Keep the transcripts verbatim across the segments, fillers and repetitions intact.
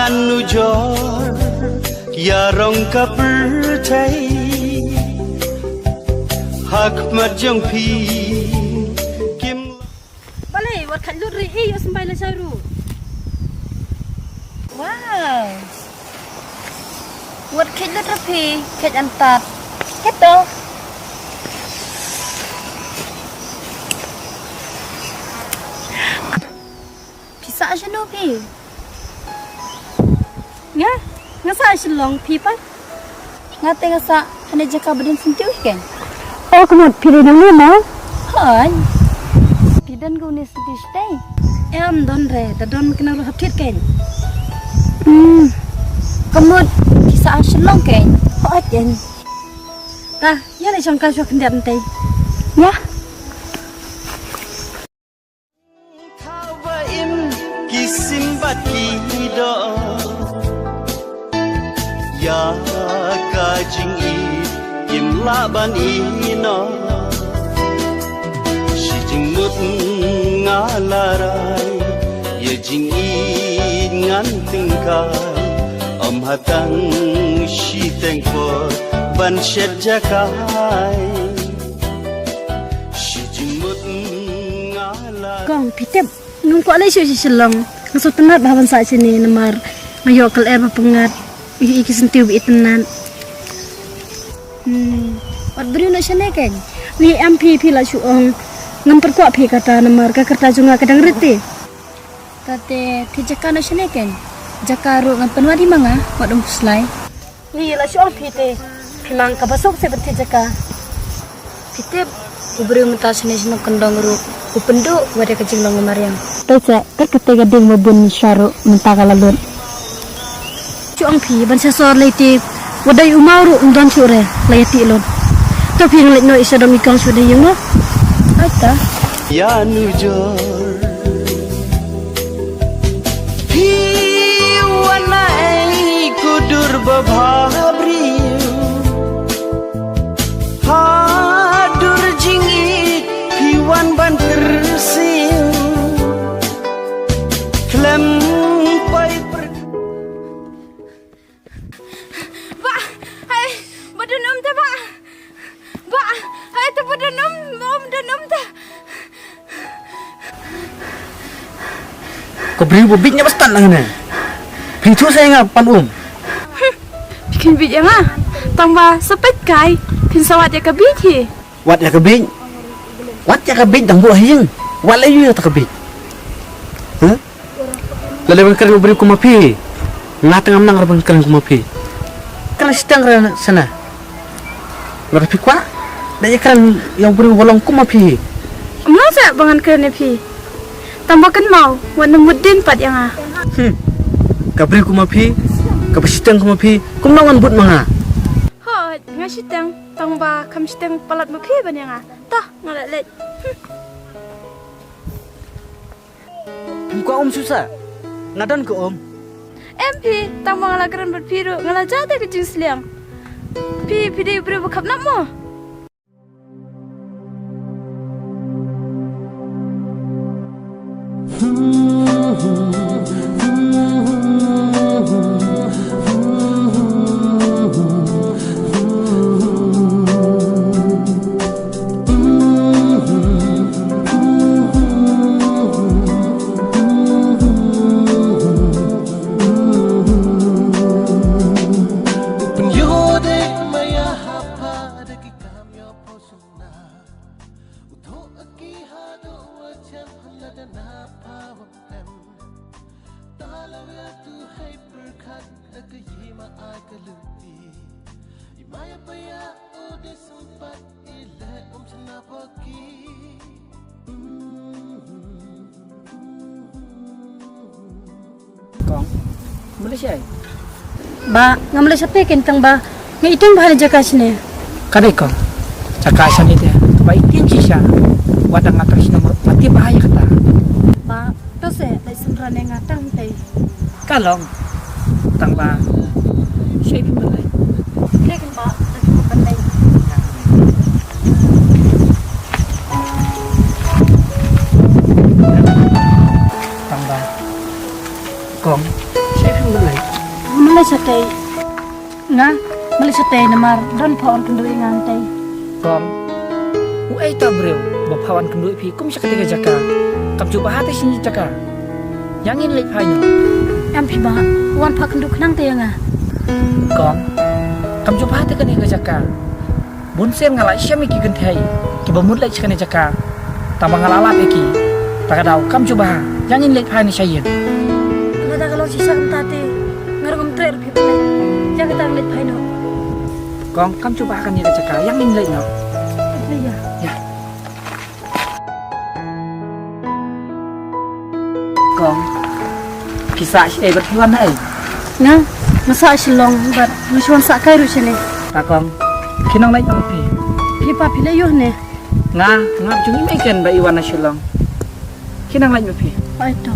Nujor ïa rong ka pyrthei ha khmat jong phi kim. Balei wat khat lut ri hi, ïoh symbai la sharu. Wow. Wat khat lut ri phi, khat antat. Khat to. Phi sah shano phi? Nga, nga sah Shillong, phi pat? Nga te nga sah hane jaka ba don syntiew hi kein. Oh, kumno phi dei nang ni ma? Hooid. Phi don ko ne syntiew shatei? Em don re, da don kane ruh hapdeng kein. Hmm. Kumno phi sah Shillong kein? Hooid kein. Ta, ïa leit shong ka shuwa khyndiat tei. Ïa. Thaw ba im ki sim bad ki doh. Ïa ka jingïeit im lah ban ïehnoh. Shi jingmut nga la rai, ïa jingïeit ngan tyngkai. Ym ha tang shiteng por ban shet jaka. Shi jingmut nga la. Kong, phi tip, ngam kwah leit shuh sha Shillong. Nga sngewtynnat bha ban sah shane namar nga ïoh ka lyer ba pyngngad. Ïohi ki syntiew ba itynnat. Hmm. Wat briew noh shane kein. Lei em phi, phi la shu ong. Ngam pyrkwah phi kata namar ka kyrta jong nga ka dang rit te. Tate, phi jaka noh shane kein. Jaka ruh ngan pynwad ïa ma nga, wat ym khuslai. Ngi la shu ong phi te, phi mang kaba suk seh ban thied jaka. Phi tip, u briew mynta shane shnong kyndong ruh u pynduh wat ïa ka jinglong mariang. Te seh, kat kata ka ding ba bun sha ruh mynta ka la lut. Shu ong phi ban sha sor lei te, wat dei u maw ruh ym don shuh re, la ïa tih lut. To phi nang leit noh ïa sha dom i kong shu dei ïa ngo. Ai ta. Ïa nujor. Phi wan ai ku dur ba bha briew. Ha dur jingïeit phi wan ban kyrsiew. Khlem poi per. Bah, hai, ba don um te bah. Bah, hai te ba don um, um don um te. Ka briew ba bieit nga ba stad lang ne. Phin shu sa ïa nga pan um. Phi khein bieit ïa nga. Tang ba sa peit kai. Phin sa wad ïa ka bieit hi. Wat ïa ka bieit. Wat ïa ka bieit dang buh ha ïing. Wat la ïa ka bieit. Huh? Lada ban kren u briew kum ma phi. Nga tang ngam nang ban kren kum ma phi. Kren shiteng re sana. Lada phi kwah. Da ïa kren ïa u briew ba long kum ma phi. Ym long seh ba ngan kren ïa phi. Tang ba kynmaw wat nym mut dien pat ïa nga. Hmm. Ka briew kum ma phi. Kaba shiteng kum ma phi. Kumno ngan bud ma nga. Hooid, nga shiteng. Tang ba kham shiteng palat ma phi ban ïa nga. Toh, nga la leit. Hmm. Phi kwah um shuh sa? Nga don ka um. Em phi, tang ba nga la kren bad phi ruh, nga la jah da ka jingsliang. Phi, phi dei u briew ba khapnap mo? Kong, Malaysia ai? Ba, nga Malaysia te ken tang ba nga itieng ba ha jaka shane. Ka dei kong, jaka shane te kaba itieng shisha. Wat nga tang shane ma ti ba ai kata. Ba, to se lai sumra ne nga tang te. Ka long. Tang ba. Shei phi ban leit. Ke kan ba, kan ba ban leit. Tang ba. Kong. Shei phi ban leit. Nga, nga leit shatei namar don pha wan kynduh ïa nga hangtei. Kong, uei uta u briew ba pha wan kynduh ïa phi kum sha katei ka jaka? Kam ju bha te sha kane ka jaka. Ïa ngin leit phai noh. Em phi Bah, u wan pha kynduh khnang te ïa nga. Kong, kam ju bha te kane ka jaka. Bun sien nga la shem ïa ki kynthei kiba mut leit sha kane ka jaka. Tangba nga la lap ïa ki. Ta ka daw kam ju bha. Ïa ngin leit phai noh sha ïing. Lada ka long shisha kumta te, nga ruh ngam treh ruh phi ban leit. Ïa kata ngan leit phai noh. Kong, kam ju bha kane ka jaka. Ïa ngin leit noh. Ïa. Ïa. Kong, phi sah shaei bad phi wan naei? Nga, nga sah Shillong bad nga shu wan sah kai ruh shane. Ta kong, phi nang leit noh phi? Phi pa phi leit ïoh ne? Nga, nga jong i mei ken ba i wan na Shillong. Phi nang leit noh phi? Oi to.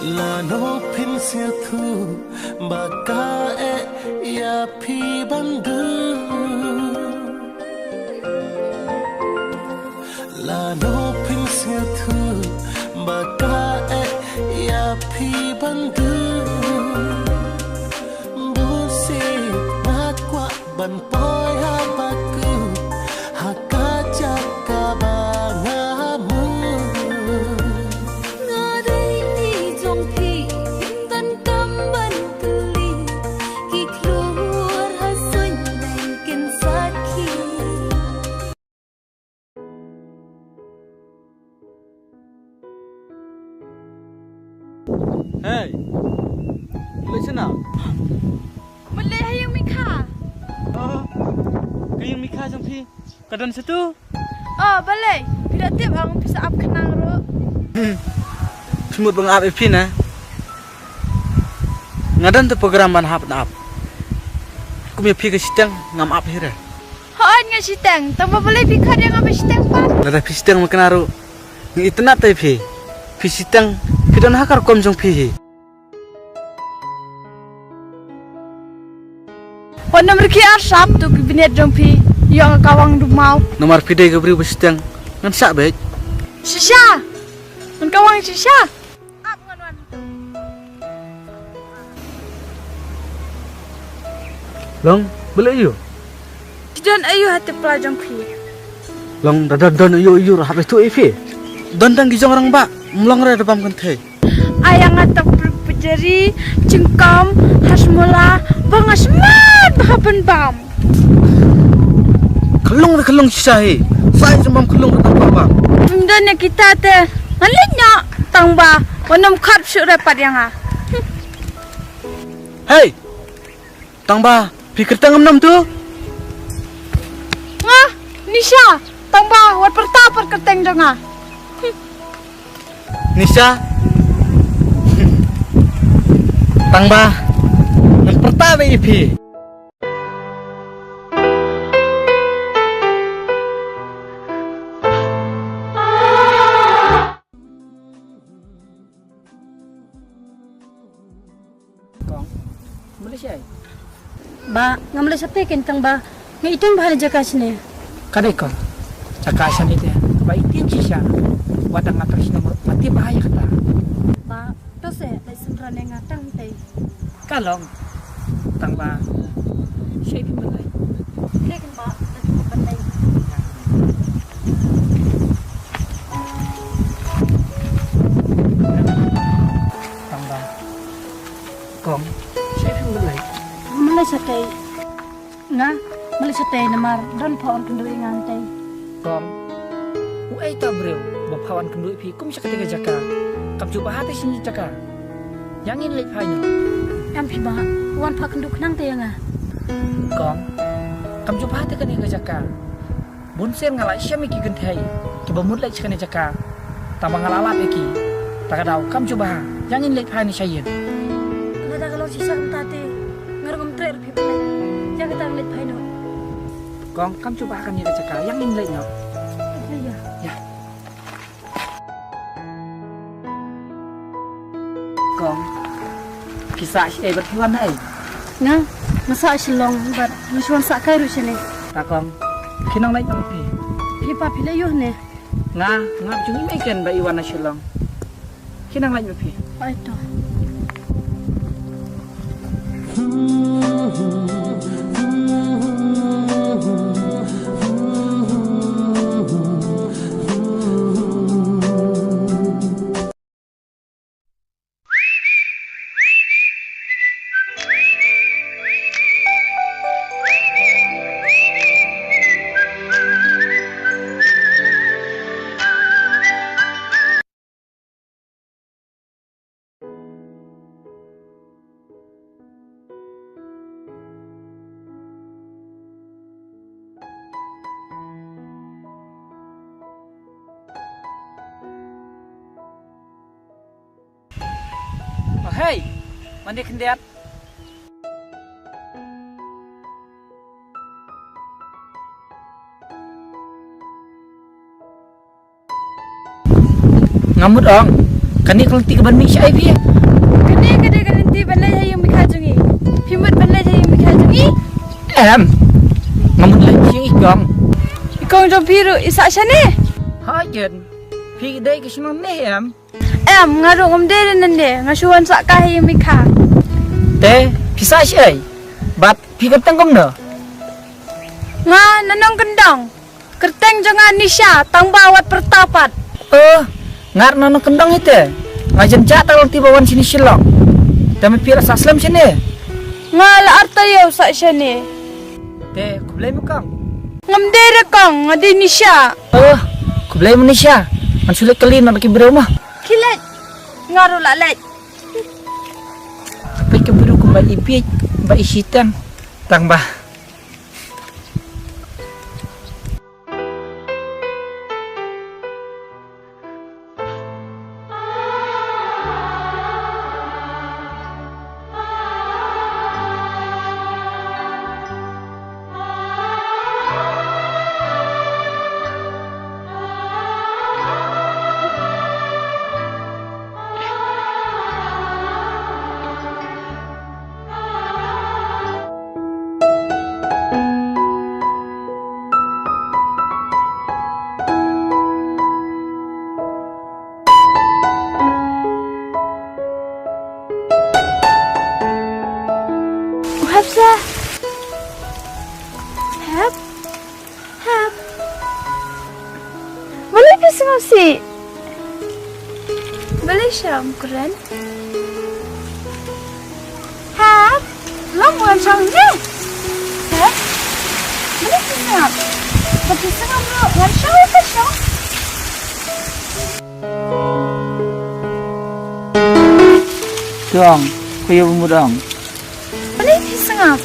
Lano phin sngewthuh ba ka eh ïa phi ban duh. Lano phin sngewthuh ba ka eh ïa phi ban duh. Bun sien nga kwah ban poi ha Baku, ha ka jaka ba nga mut. Nga dei i jong phi, ym donkam ban kylli, ki khlur ha suiñ neng kin sakhi. Hei. Leit shano? Balei ha ïing Mikha? Oh, ka ïing Mikha jong phi ka don shatu? Oh, balei? Phi da tip ong phi sa ap khnang ruh. Hmm. Phi mut ba nga ap ïa phi na? Nga don te program ban hap na ap. Kum ïa phi ka shiteng ngam ap hi re. Hooid nga shiteng, tangba balei phi khot ïa nga ba shiteng pat? Lada phi shiteng ma kane ruh nga itynnad te ïa phi. Phi shiteng, phi don ha ka rukom jong phi hi. Wat nym rkhie arsap to ki bniat jong phi, ïoh nga kawang dum maw. Namar phi dei ka briew ba shiteng, ngan shah beit. Shisha! Ngan kawang shisha! Ap ngan wan tu. Long, balei aiu? Ki don aiu ha te pla jong phi? Long, da don don aiu aiu ruh hap ïathuh ïa phi. Don tang ki jong rangbah, ym long re da bam kynthei. Ai ïa nga tang pyrpyrjari, jingkam, hasmula, ba nga smat ba ha pynbam. Khyllung re khyllung shisha hi. Sa ïa jingmam khyllung re tang pynbam. Ym don ïa kita te. Ngan leit noh tangba wat nym khot shuh re pat ïa nga. Hei. Tangba phi kyrteng kumno tu? Nga Nisha. Tangba wat pyrta pat kyrteng jong nga. Nisha. Tangba ngan pyrta beit ïa phi. Kong, balei shaei? Bah, ngam leit shatei kein tangba nga itynnad bha ïa jaka shane. Ka dei kong, jaka shane te ba itynnad shisha. Wat tang nga trei shane ma, ma tip bha ïa kata. Bah, to se leit synran ïa nga tang tei. Ka long, tangba shaei phin ban leit? Leit kein bah, leit kein ban leit. Tangba. Kong, shaei phin ban leit? Ngam leit shatei. Nga, ngam leit shatei namar don pha wan kynduh ïa nga hangtei. Kong, uei uta u briew ba pha wan kynduh ïa phi kum sha katei ka jaka? Kam ju bha te sha kane ka jaka. Ïa ngin leit phai noh. Em phi bah, u wan pha kynduh khnang te ïa nga. Kong, kam ju bha te kane ka jaka. Bun sien nga la shem ïa ki kynthei kiba mut leit sha kane ka jaka. Tangba nga la lap ïa ki. Ta ka daw kam ju bha. Ïa ngin leit phai noh sha ïing. Lada ka long shisha kumta te, nga ruh ngam treh ruh phi ban leit. Kong, kam shu ba kan ïa ka jaka, ïa ngin leit noh. Ïa, ïa. Ïa. Kong, phi sah shaei bad phi wan na ei? Nga, nga sah Shillong bad nga shu wan sah kai ruh shane. Ta kong, phi nang leit noh phi? Phi pat phi leit ïuh ne? Nga, nga jong i mei ken ba i wan na Shillong. Ki nang lait ma phi. Ai to. Oh, hei, mane khyndiat. Nga mut ong, kane ka lynti kaban mih shaei phi? Kane ka dei ka lynti ban leit ha ïing mei kha jong ngi. Phi mut ban leit ha ïing mei kha jong ngi? Em, nga mut leit ha ïing i kong. I kong jong phi ruh i sah shane? Hajan, phi dei ka shnong ne em? Em, nga ruh ngam dei re nane, nga shu wan sah kai ha ïing mei kha. Te, phi sah shaei? Bad phi kyrteng kumno? Nga Nongkyndong. Kyrteng jong nga Nisha, tang ba wat pyrta pat. Oh, nga ruh Nongkyndong ite. Nga jan jah tang lynti ba wan shane Shillong. Te ma phi la sah slem shane? Nga la ar taïew sah shane. Te, khublei mo kong. Ngam dei re kong, nga dei Nisha. Oh, khublei mo Nisha. Ngan shu leit kylli noh na ki briew mo. Khie leit. Nga ruh la leit. Peit ka briew kumba i bieit, ba i shiteng. Tang ba. Hep sa. Hep. Hep. Balei phi sngap sih? Balei sha ym kren? Hep. Long wan shong ne. Hep. Balei phi sngap? Ba phi sngap ruh wan shong ka shong. Dong, ko ïa mut dong. Balei phi sngap?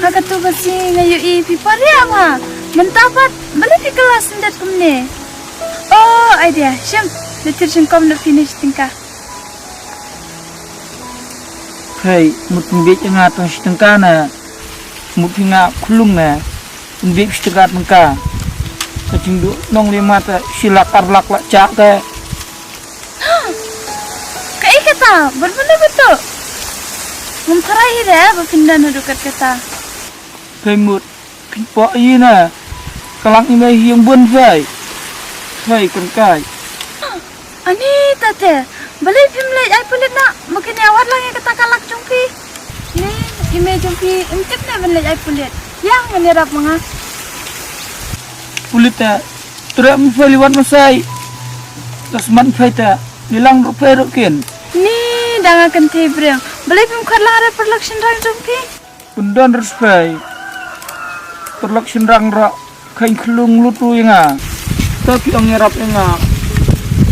Ha katu ka sngi nga ïohi phi pariah ma. Mynta pat balei phi kylla syndet kumne? Oh, ai de, shim, da thir shynkom na phi ne shi tyngka. Hei, mut pynbiej nga tang shi tyngka ne. Mut phi nga khulung ne. Pynbiej shi tyngka tyngka. Ka jingduh nong lima te shi lak ar lak la chah te. Kaei kata, bad mynno ba to? Ngam tharai hi re ba phin don haduh katkata. Hei mut, phin poi ïa na. Ka lak i mei hi ïeng bun hei. Hei kan kai. Ani tate, balei phim leit ai pulit na, ba kin ïa wad lang ïa kata ka lak jong phi. Ni, i mei jong phi, im tip ne ban leit ai pulit. Ïa, ngan ïarap ma nga. Pulit te, treh mi phi leit wad masai. Ka smat phi te, ni lang ruh phi ruh kin. Ni, da nga kynthei briew. Balei phim khot lang re paralok shynrang jong phi. Pynban respect. Paralok shynrang ruh kheiñ khlung lut ruh ïa nga. Ta phi ong ïarap ïa nga.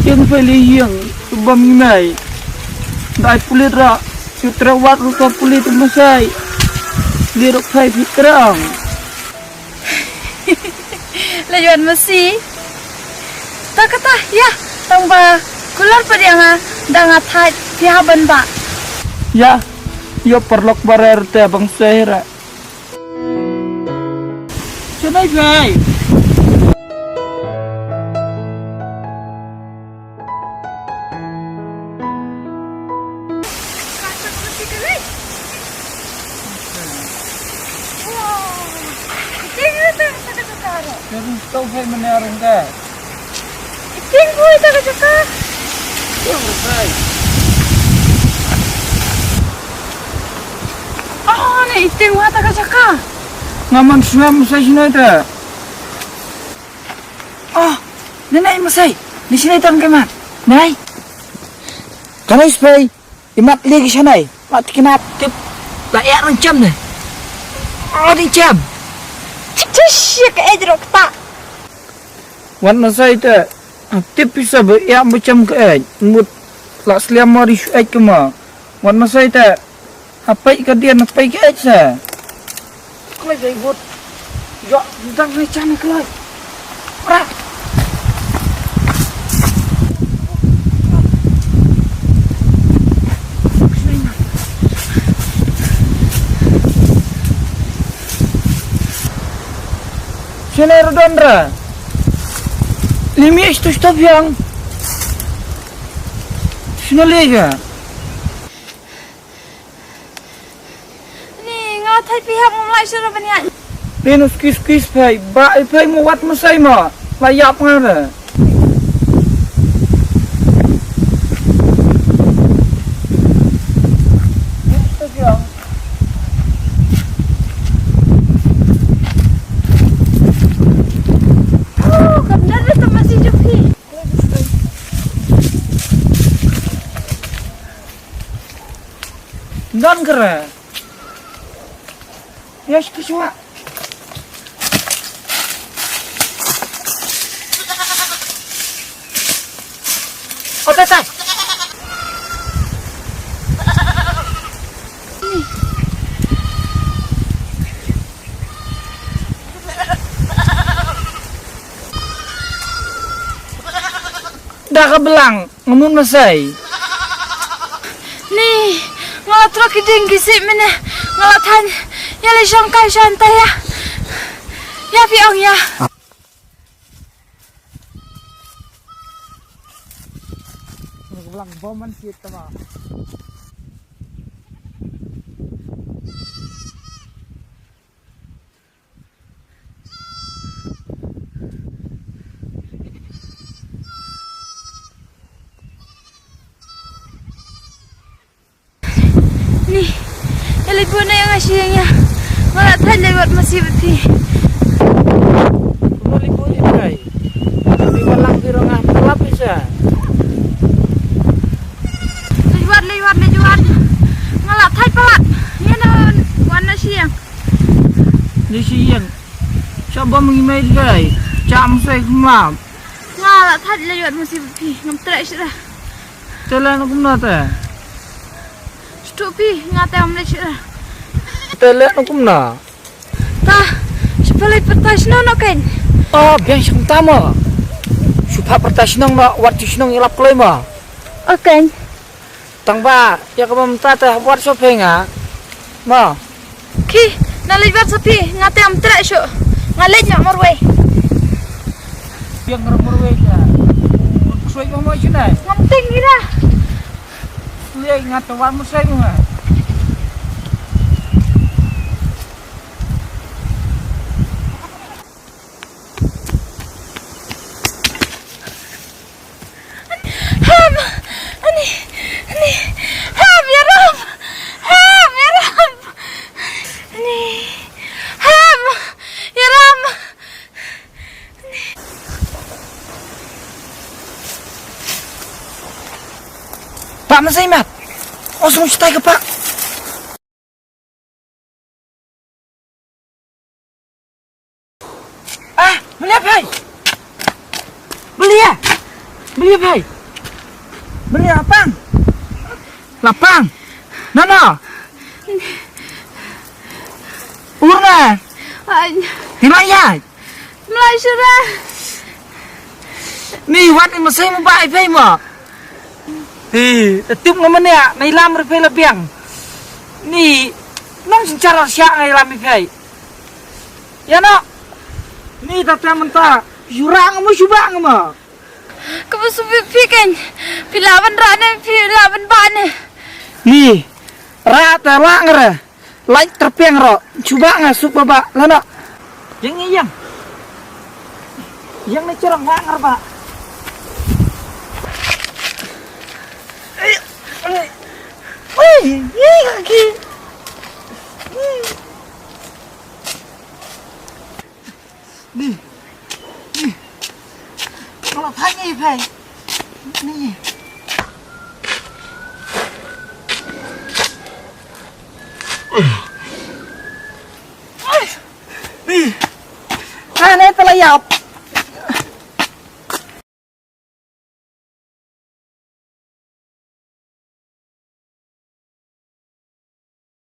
Ïeng phi leit ïeng, bam ngi mei. Dei pulit ruh, ïa treh wad ruh ta pulit masai. Leit ruh phi phi treh ong. Leit wan masi. Ta kata, ïa, tang ba kulor pat ïa nga, da nga thait, ïa ban ba. Ïa, ïa paralok baroh te bang seh re. Bye bye. Terus tau bhai mana orang dah. Iting bui ta ka jaka. Iting bui. Oh, ni iting wa ta ka jaka. Nga man suam sai sini ta. Oh, ni nai masai. Ni sini tang ke mat. Nai. Kanai spai. Imat lagi sanai. Mat kinat tip. La yak rang jam ne. Oh, ni jam. Tish ya ka ejrok ta. Wan masai ta. Tip pisa ba ïa ba cham ka ej. Mut la sliam ma ri shu ej ka ma. Wan masai ta. Hapai ka dian hapai ka ej sa. Kloi jai but. Yo, dang ni chan kloi. Ra. Sini rodon ra. Limi istu stop yang. Sini lega. Ni nga thait phi hap ngam lai shuh ra ban ïaid. Phin u skis skis phai ba i phai mo wat masai ma. La ïap nga ra. Oh, kam nar ra ta masi jong phi. Don kere. Yes, kesuwa. Oh, tai, tai. Da ka blang, nga mut masai. Ni, nga la trok ki ding ki sih mene, nga la than, ïa le shong kai shong tai ïa. Ïa phi ong ïa. Nga blang bom man sih tama. Ni, ïa leit bun na ïa nga shi ïa nga. Nga la thait leit wat masi bad phi. Kumno leit bun ïa kai? Phi wan lang phi rong ah, phi lap phi sha. Leit wat, leit wat, leit wat. Nga la thait palat. Ïa na wan na shi ïa nga. Ni shi ïa nga. Sha bam ngi mai kai. Cham sai kumlap. Nga la thait leit wat masi bad phi. Ngam treh shuh ra. Te leh na kumno te? Shu phi, nga te ym leh shuh. Te leh na kumno? Ta, shu pha leit pyrta shnong noh kein. Oh, biang shong ta mo. Shu pha pyrta shnong noh, wat tu shnong ïalap kloi mo. Oh kein. Tang ba, ïa ka bam ta te wat shu phi nga. Mo. Ki, na leit wat sa phi, nga te ym treh shuh. Nga leit nga marwei. Biang nga marwei ja. Soi ba mo shu nai. Ngam ting ira. Leit nga te wat mo soi mo. Hep! Ani, ani, hep, ïaroh! Hep, ïaroh! Ani, hep, ïaroh! Pak, masai mat. Oh, sung sitai ke pak. Ah, belia phai. Belia. Belia phai. Belia lapang. Lapang. Nana. Urna. Ai. Tilai ya. Mlai shuh ra. Ni wat ni masai mo ba i phai mo. Ni, tip nga mane, na ilam re phai la biang. Ni, nang sinchar sha nga ilam i phai. Ya no. Ni tata mynta, shu rah nga mo shu bah nga mo. Kaba shu phi kan, phi lah ban rah ne, phi lah ban bah ne. Ni, rah te rah nga re. Lait terpeng ro, shu bah nga suk ba bah, lano. Yang ni yang. Yang ni cerang bah nga re bah. Oi, oi, oi, oi. Ni. Ni. Kalau phai ni phai. Ni. Ni. Ha, ni telah yap.